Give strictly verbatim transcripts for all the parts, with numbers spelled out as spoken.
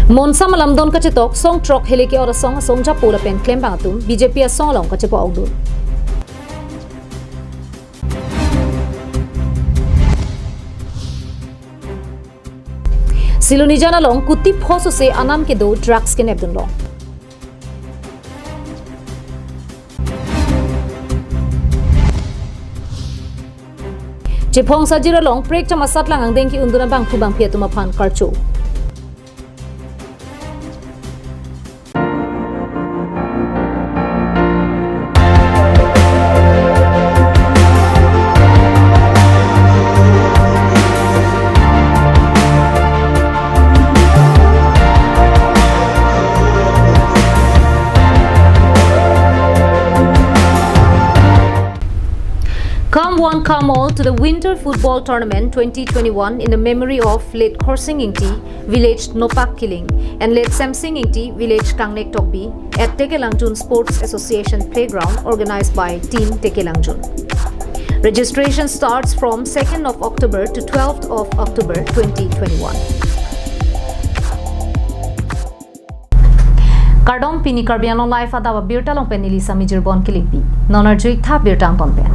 Monsam alamdon kachetok, song throk Heleke Ot Asong asong japo lapen klembang atum B J P asong along kachepa-okdun. Silonijan along kuti pho sose anam kedo drugs kenepdunlong. Chephong Sajir along prekjam asatlang angdeng ke-undun abangphu bangphi atum aphan karcho. Come one, come all to the Winter Football Tournament twenty twenty-one in the memory of late Khorsing Ingti, village Nopak Killing, and late Semsing Ingti, village Kangnek Tokbi, at Tekelangjun Sports Association Playground, organized by Team Tekelangjun. Registration starts from second of October to twelfth of October twenty twenty-one. Kardom, pini Karbi Anglong Live adap abirta along pen neli Sami Jirbon Kilingpi. Non arju-ik tha birta angton pen.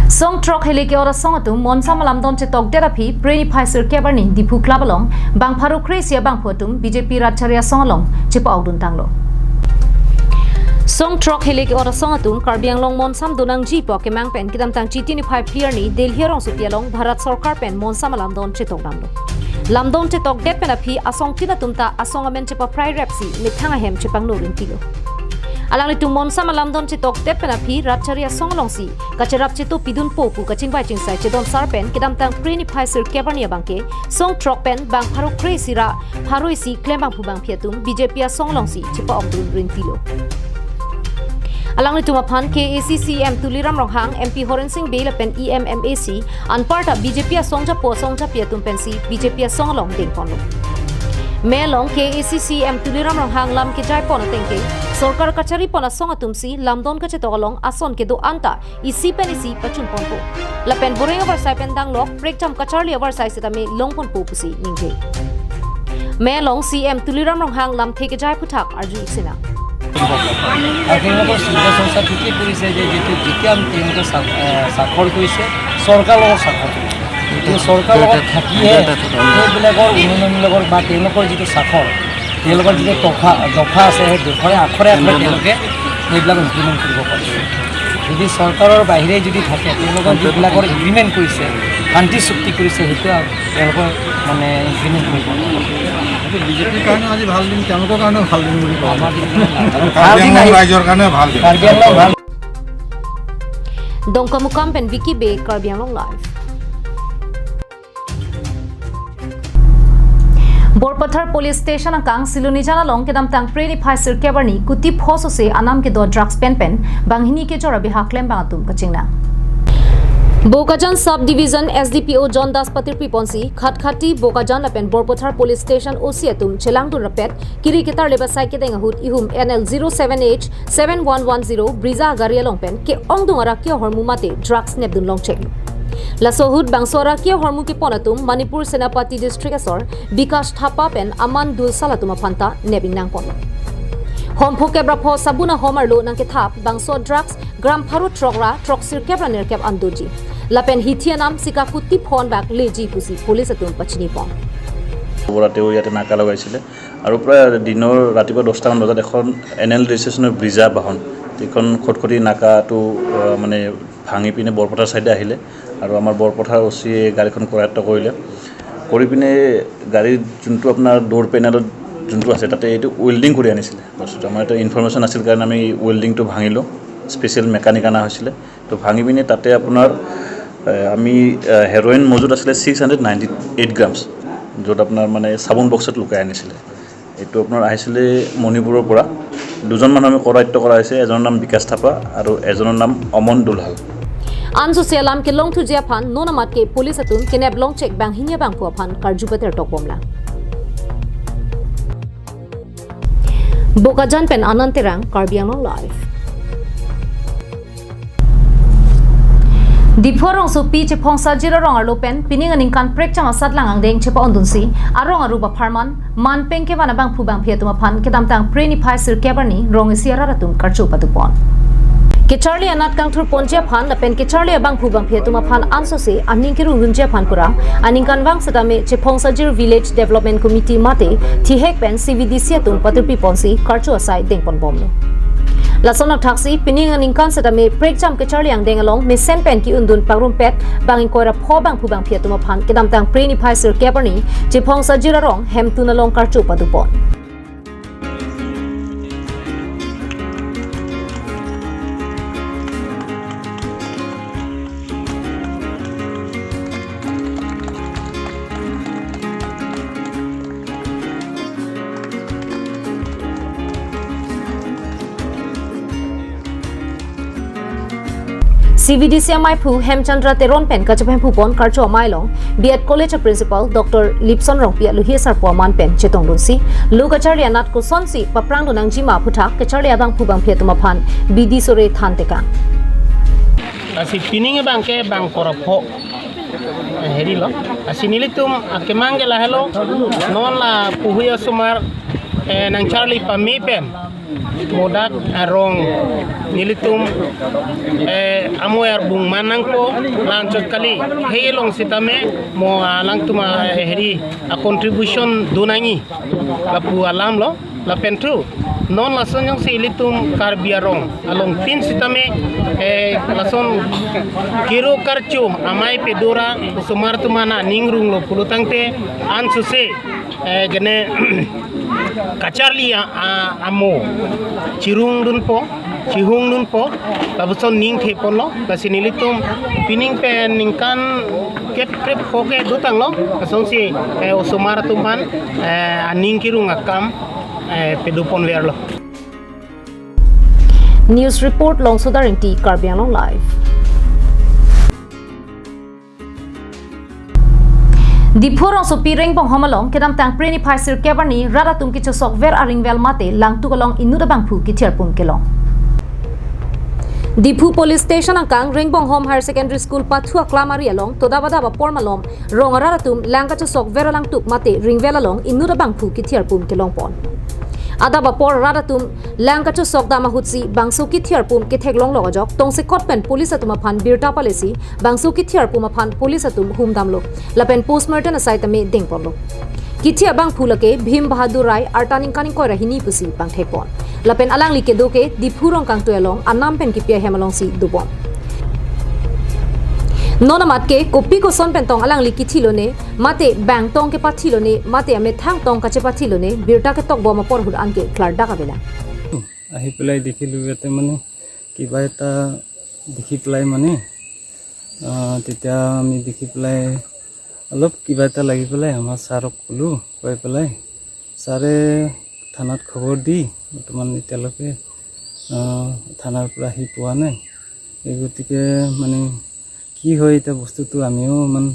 Song throk Heleke Ot Asong atum monsam alamdon chetokdet aphi Phre niphai sirkep arni Diphu Club along bang pharo kre-isi abangphu atum B J P rat chari asong along chepa-okdun tanglo. Song throk Heleke Ot Asong atum Karbi Anglong monsam donangji pu akemang pen kedamtang Chiti niphai phli arni Delhi arongsopi along Bharat Sorkar pen monsam alamdon chetokdamlo. Lamdon chetokdet pen aphi asongtin atum ta asong amen chepaphrai repsi methang ahem chepangno rinti lo. Alanglitum monsam alamdon chetokdet pen aphi rat chari asong alongsi kacherap cheto pidunpo pu kachingvai chingsai chedon sar pen kedamtang Phre niphai sirkep arni abangke song throk pen bang pharo kre-isi ra pharo isi klembangphu bangphi atum B J P asong alongsi chepa-okdun rinti lo. Alanglitum aphan K A A C C E M Tuliram Ronghang, M P Horen Sing Bey lapen E M M A C anparta B J P asong japo asong japi atum pensi B J P asong along dengponlo. Mei along K A A C C E M Tuliram Ronghang lam kejai pon atengke sorkar kachari pon asong atumsi lamdon kachetok along ason kedo-an ta isi pen isi pachunponpo. Lapen boreng avarsai pen danglok prekjam kacharli avarsai setame longponpo pusi ningje. Mei along C E M Tuliram Ronghang lamthe kejai aphuthak arju-ik sinang. আৰু তেওঁলোকৰ চিন্তা চৰ্চা ঠিকেই কৰিছে যে যিটো যেতিয়া তেওঁলোকে স্বা-, এ, স্বাক্ষৰ কৰিছে, চৰকাৰৰ লগত স্বাক্ষৰ কৰিছে। গতিকে চৰকাৰৰ লগত থাকিহে সেইবিলাকৰ উন্নয়নমূলকৰ বা তেওঁলোকৰ যিটো স্বাক্ষৰ, তেওঁলোকৰ যিটো তফা-, দফা আছে, সেই দফাৰে আখৰে আখৰে তেওঁলোকে সেইবিলাক ইমপ্লিমেণ্ট কৰিব পাৰিছে। যদি চৰকাৰৰ বাহিৰে যদি থাকে, তেওঁলোকৰ যিবিলাকৰ এগ্ৰিমেণ্ট কৰিছে, শান্তি চুক্তি কৰিছে, সেইটো তেওঁলোকৰ মানে ইমপ্লিমেণ্ট কৰিব। এইটো বিজেপিৰ কাৰণে আজি ভাল দিন, তেওঁলোকৰ কাৰণেও ভাল দিন বুলি কওঁ। আমাৰ দিন আৰু কাৰ্বি আংলং ৰাইজৰ কাৰণে ভাল দিন। কাৰ্বি আংলং ভাল। Dongkamukam pen Vicky Bey, Karbi Anglong Live. Borpathar Police Station angkang Silonijan along kedamtang Phre niphai sirkep arni kuti pho sose anam kedo drugs penpen banghini kejor abeha klembang atum kachingnang. Bokajan Sub Division S D P O John Das patirpi ponsi Khatkhati, Bokajan lapen Borpathar Police Station O C atum chelangdun rapet kiri ketar leba sai kedeng ahut ihum N L zero seven H seven one one zero Brezza gari along pen ke-ongdung arak ke-ohormu mate drugs nepdun longchek. Laso ahut bangso arak ke-ohormu kepon atum Manipur Senapati District asor Bikash Thapa pen Aman Dulsal atum aphan ta nep ingnangpon. Hom phokep ra pho sabun ahom arlo nangkethap bangso drugs gram pharo throk ra throk sirkep ra nerkep an doji. Lapen hithi anam sika kuti phon bak leji pusi police atum pachinipon. ৰাতিও ইয়াতে নাকা লগাইছিলে আৰু প্ৰায় দিনৰ ৰাতিপুৱা দহটামান বজাত এখন এন এল ৰেজিষ্ট্ৰেশ্যনৰ ব্ৰিজা বাহন, যিখন খটখটি নাকাটো, আহ, মানে ভাঙি পিনে বৰপথাৰ চাইডে আহিলে আৰু আমাৰ বৰপথাৰ অ' চিয়ে গাড়ীখন কৰায়ত্ব কৰিলে। কৰি পিনে গাড়ীৰ যোনটো আপোনাৰ ড'ৰ পেনেলত যোনটো আছে, তাতে এইটো ৱেল্ডিং কৰি আনিছিলে বস্তুটো। আমাৰ এটা ইনফৰমেশ্যন আছিল কাৰণে আমি ৱেল্ডিংটো ভাঙিলোঁ, স্পেচিয়েল মেকানিক অনা হৈছিলে। তো ভাঙি পিনে তাতে আপোনাৰ, এ, আমি, এ, হেৰইন মজুত আছিলে six hundred ninety eight grams, য'ত আপোনাৰ মানে চাবোন বক্সত লুকাই আনিছিলে। এইটো আপোনাৰ আহিছিলে মণিপুৰৰ পৰা। দুজন মানুহ আমি কৰায়ত্ব কৰা হৈছে, এজনৰ নাম বিকাশ থাপা আৰু এজনৰ নাম অমন দুলহাল। Ansose alam kelongthuji aphan non amat ke police atum kenep longchek banghini abangphu aphan karju pater tokbomlang. Bokajan pen Anand Terang, Karbi Anglong Live. Diphu arongsopi Chephong Sajir arong arlo pen pining aningkan prekjam asatlang angdeng chepa-ondunsi arong arup apharman, manpeng kevan abangphu bangphi atum aphan kedamtang Phre niphai sirkep arni rong isi arat atum karcho padopon. Kecharli anat kangthurponji aphan lapen kecharli abangphu bangphi atum aphan ansose aning kerungdunji aphan pura aningkanvang setame Chephong Sajir Village Development Committee mate thihek pen C V D C atum patirpiponsi karcho asai dengponbomlo. Lason athaksi pining aningkan setame prekjam kecharli angdeng along mesen pen ki-undun pangrumpet bang ingkoi ra pho bangphu bangphi atum aphan kedamtang Phre niphai sirkep arni Chephong Sajir arong hemtun along karcho padopon. C V D C amaiphu Hemchandra Teron pen kachephemphu pon karcho amei along B Ed College Principal Doctor Lipson Rongpi aluhi asarpo aman pen chetongdunsi, lo kacharli anat kosonsi paprangdun nangjima aphuthak kecharli abangphu bangphi atum aphan bidi sore thantekang. Lasi pining abangke bang ingkoi ra pho, eh, heri lo. Lasi nelitum akemang ke lahelo. Non la puhui asomar, eh, nangcharli pame pen modak arong nelitum, eh, amo arbung man nangpo, la-anchot kali. Hei along sitame mo alangtum a, eh, heri a contribution do nangji lapu alam lo. Lapen thu non lason jongsi ilitum Karbi arong alongtin sitame, eh, lason kero karcho amei pado ra osomar atum aphan aning runglo pulo tangte ansose, eh, gene kacharli a, a, amo chirungdunpo, chihungdunpo, lapuson ning theponlo. Lasi nelitum pining pen ningkan kep krep pho ke dotanglo, lasonsi, eh, osomar atum aphan, eh, aning kerung akam, eh, padoponverlo. News report, Longsodar Ingti, Karbi Anglong Live. Diphu arongsopi Rengbonghom along kedamtang Phre niphai sirkep arni rat atum kechosokver aringvel mate langtuk along inut abangphu kithirpum kelong. Diphu Police Station angkang Rengbonghom Higher Secondary School pathu aklam ari along todap adap apor malom rong arat atum lang kachosokver alangtuk mate ringvel along inut abangphu kithirpum kelongpon. Adap apor rat atum lang kachosok dam ahutsi bangso kithirpum ketheklonglok ajok tongsekot pen police atum aphan birta palesi bangso kithirpum aphan police atum humdamlo. Lapen postmortem asai tame dengponlo. Kithi abangphu lake Bhim Bahadur Rai, arta ningkan ingkoi ra hini pusi pangthekpon. Lapen alangli kedo ke Diphu Rongkangtui along anam pen kipi ahem alongsi dobom. Non amat ke kopi koson pen tong alangli kithilone, mate bang tong kepathilone, mate amethang tong kachepathilone, birta ketokbom apor ahut anke klardak avelang. আহি পেলাই দেখিলোঁ ইয়াতে মানে কিবা এটা দেখি পেলাই মানে, আহ, তেতিয়া আমি দেখি পেলাই অলপ কিবা এটা লাগি পেলাই আমাৰ ছাৰক ক'লোঁ, কৈ পেলাই ছাৰে থানাত খবৰ দি বৰ্তমান এতিয়ালৈকে, আহ, থানাৰ পৰা আহি পোৱা নাই। এই গতিকে মানে কি হয় এতিয়া বস্তুটো আমিও ইমান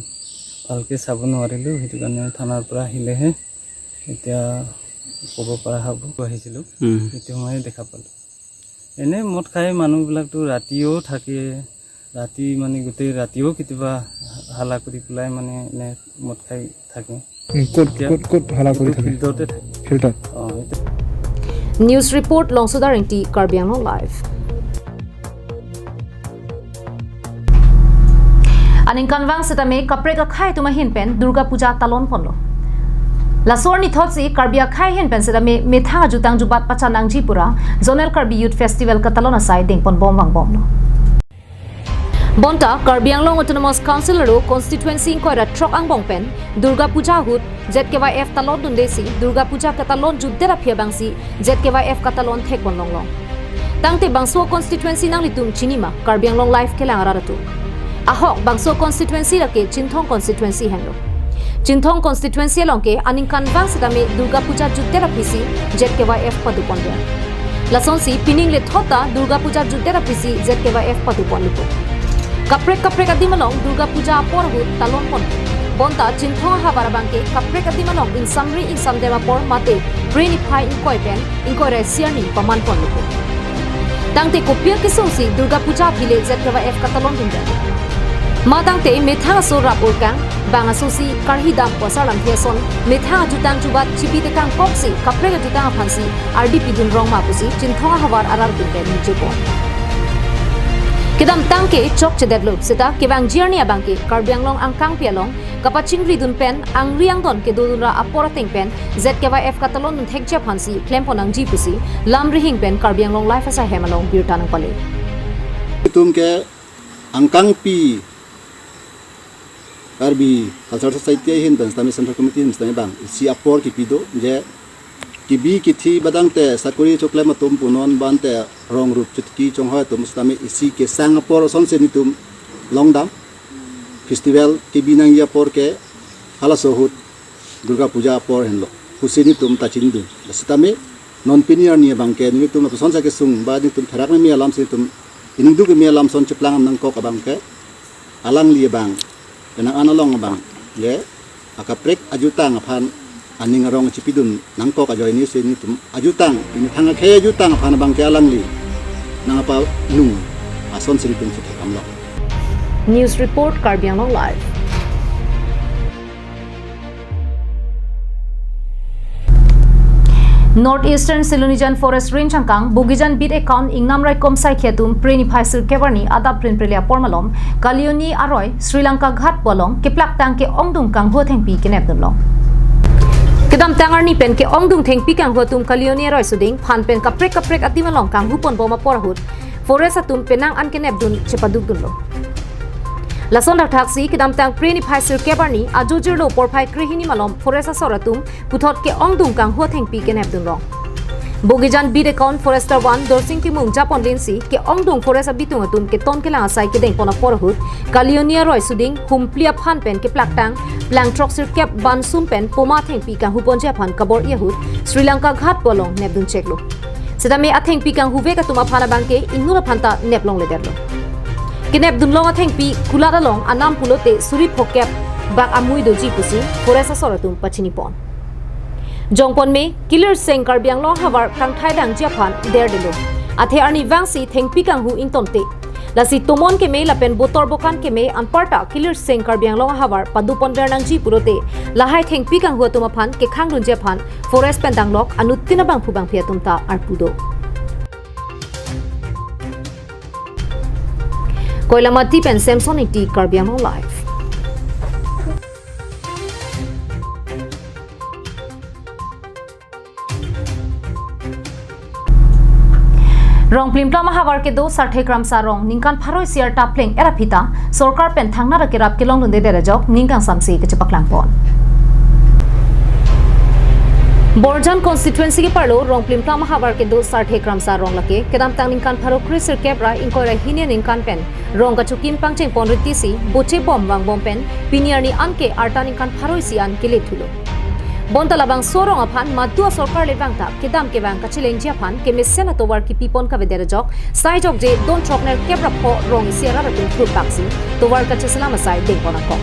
ভালকৈ চাব নোৱাৰিলোঁ, সেইটো কাৰণে থানাৰ পৰা আহিলেহে এতিয়া ক'ব পৰা হ'ব। আহিছিলোঁ, উম। সেইটো সময়তে দেখা পালোঁ। এনে মদ খাই মানুহবিলাকতো ৰাতিও থাকে, ৰাতি মানে গোটেই ৰাতিও কেতিয়াবা হাল্লা কৰি পেলাই মানে এনে মদ খাই থাকে। উম, ক'ত, এতিয়া ক'ত, ক'ত হাল্লা কৰি এইটো থাকে? ফিল্ডতে থাকে। ফিল্ডত? অ, এইটো। News report, Longsodar Ingti, Karbi Anglong Live. Aningkanvang setame kaprek akhei atum ahin pen Durga Puja talonponlo. Laso arni thotsi Karbi akhei ahin pen setame methang ajutang jubat pachan nangji pura Zonal Karbi Youth Festival katalon asai dengponbom vangbomlo. Bonta Karbi Anglong Autonomous Council aro constituency ingkoi ra throk angbong pen Durga Puja ahut Z K Y F talondundesi Durga Puja katalon jutdet aphi abangsi Z K Y F katalon thekponlonglong. Tangte bangso constituency nanglitum chinima, Karbi Anglong Live kelang arat atum. Ahok bangso constituency lake Chinthong constituency henlo. Chinthong constituency along ke aningkanvang setame Durga Puja jutdet aphisi Z K Y F padoponver. Lasonsi pining lethot ta Durga Puja jutdet aphisi Z K Y F padoponlo. Kaprek kaprek adim along Durga Puja apor ahut talonpon. Bonta Chinthong ahavar abangke kaprek adim along ingsamri ingsamdem apor mate Phre niphai ingkoi pen ingkoi ra isi arni pamanponlo. Tangte kopi akesungsi Durga Puja aphi le Z K Y F katalondundet? Matangte methang aso rap urkang, bang asosi karhi dam pu asar lamthe ason methang ajutang chubat chipi tekang koksi kaprek ajutang aphansi ardi pidun rong ma pusi Chinthong ahavar arat atum pen ningjepo. Kedamtang ke chokchedetlo seta kevangji arni abangke Karbi Anglong angkangpi along kapachingri dun pen angri angdon kedodun ra apor ateng pen Z K Y F katalon dun thekji aphansi klempon nangji pusi Lamrihing pen Karbi Anglong Live asai hem along birta nangpale. Itum ke angkangpi Karbi Cultural Society ahin pen sitame Central Committee ahin sitame bang isi apor kipi do, je kibi kithi badang te sakori choklem atum punon ban te rong rup chutki chonghoi atum sitame isi kesang apor asonsi netum longdam. Festival kibi nangji apor ke halaso ahut Durga Puja apor henlo pusi netum ta chinidun. Sitame non pini arni abangke netum lapuson sa kesung ba netum therak nangji alam si netum iningduk nangji alam ason cheplang nangkok abangke alangli abang, penang an along abang, le akaprek ajutang aphan aning arong chipidun nangkok ajoine si netum ajutang, ini thang akhei ajutang aphan abangke alangli nangpanung asonsi netum chithekdamlo. News report, Karbi Anglong Live. North Eastern Silonijan Forest Range angkang Bogijan Beat Account Ingnam Raikom Saikhi atum Phre niphai sirkep arni adap prin prele apor malom Kalioni aroi Sri Lanka Ghat pu along keplaktang ke-ongdung kanghu athengpi kenepdunlo. Kedamtang arni pen ke-ongdung thengpi kanghu atum Kalioni aroi suding phan pen kaprek kaprek adim along kanghu ponbom apor ahut forest atum penang an kenepdun chepadukdunlo. Lason thakthaksi kedamtang Phre niphai sirkep arni ajo jirlo porphai krehini malom forest asor atum puthot ke-ongdung kanghu athengpi kenepdun rong. Bogijan Beat Account Forester one Dorsing Timung japon linsi ke-ongdung forest abitung atum keton kelang asai kedengpon apor ahut Kalioni aroi suding humpli aphan pen keplaktang plang throk sirkep bansum pen poma athengpi kanghu ponji aphan kabor-i ahut Sri Lanka Ghat pu along nepdun cheklo. Sitame athengpi kanghuvek atum aphan abangke ingnur aphan ta neplongledetlo. Kenepdunlong athengpi kulat along anam pulote suri phokep bak amui doji pusi forest asor atum pachinipon. Jongpon me, Kilirseng Karbi Anglong ahavar kangthai dangji aphan derdelo. Athe arnivangsi thengpi kanghu ingtonte. Lasi tomon keme lapen botor bokan keme anparta Kilirseng Karbi Anglong ahavar padoponver nangji pulote lahai thengpi kanghu atum aphan kekhangdunji aphan forest pen danglok anuttin abangphu bangphi atum ta arpu do. Koilamati pen Samson Ingti, Karbi Anglong Live. Rong Plimtlam ahavar kedo Sarthe Kramsa Rong ningkan pharo isi arta pleng-et aphi ta sorkar pen thangnat akerap kelongdundedet ajok ning kangsamse kachepaklangpon. Borjan constituency keparlo Rong Plimtlam ahavar kedo Sarthe Kramsa Rong lake kedamtang ningkan pharo kre sirkep ra ingkoi ra hini aningkan pen rong kachokim pangchengpon ritisi bochebom vangbom pen pini arni anke arta ningkan pharo isi an kelethulo. Bonta labangso arong aphan madu asorkar le vangta kedam kevang kachelengji aphan kemesen atovar kipipon kavedet ajok sai jokje don throk nerkep ra pho rong isi arat atum thurpaksi tovar kacheselam asai dengpon akok.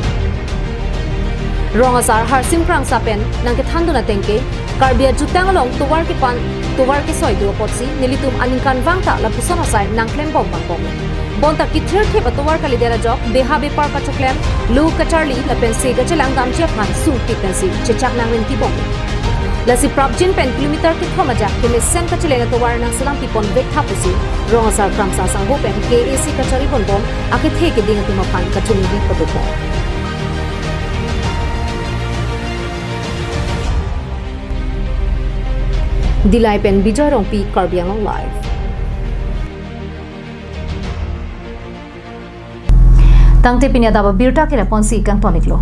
Rong asar Harsing Kramsa pen nangkethandun ateng ke Karbi ajutang along tovar kepan tovar kesoi do apotsi nelitum aningkan vangta lapuson asai nangklembom vangbom. Bonta kithir thip atovar kalidet ajok beha bepar kachoklem, lo kacharli lapen se kachelang damji aphan sungpik pensi chechak nangrentibom. Lasi prapjin pen kilometer kethom ajak kemesen kacheleng atovar nangselam pipon vektha pusi rong asar Kramsa sangho pen K A C kachari ponbom akethe keding atum aphan kachelengri padopon. Dillai pen Bijoy Rongpi, Karbi Anglong Live. Tangte pini adap abirta keleponsi kangtoniklo.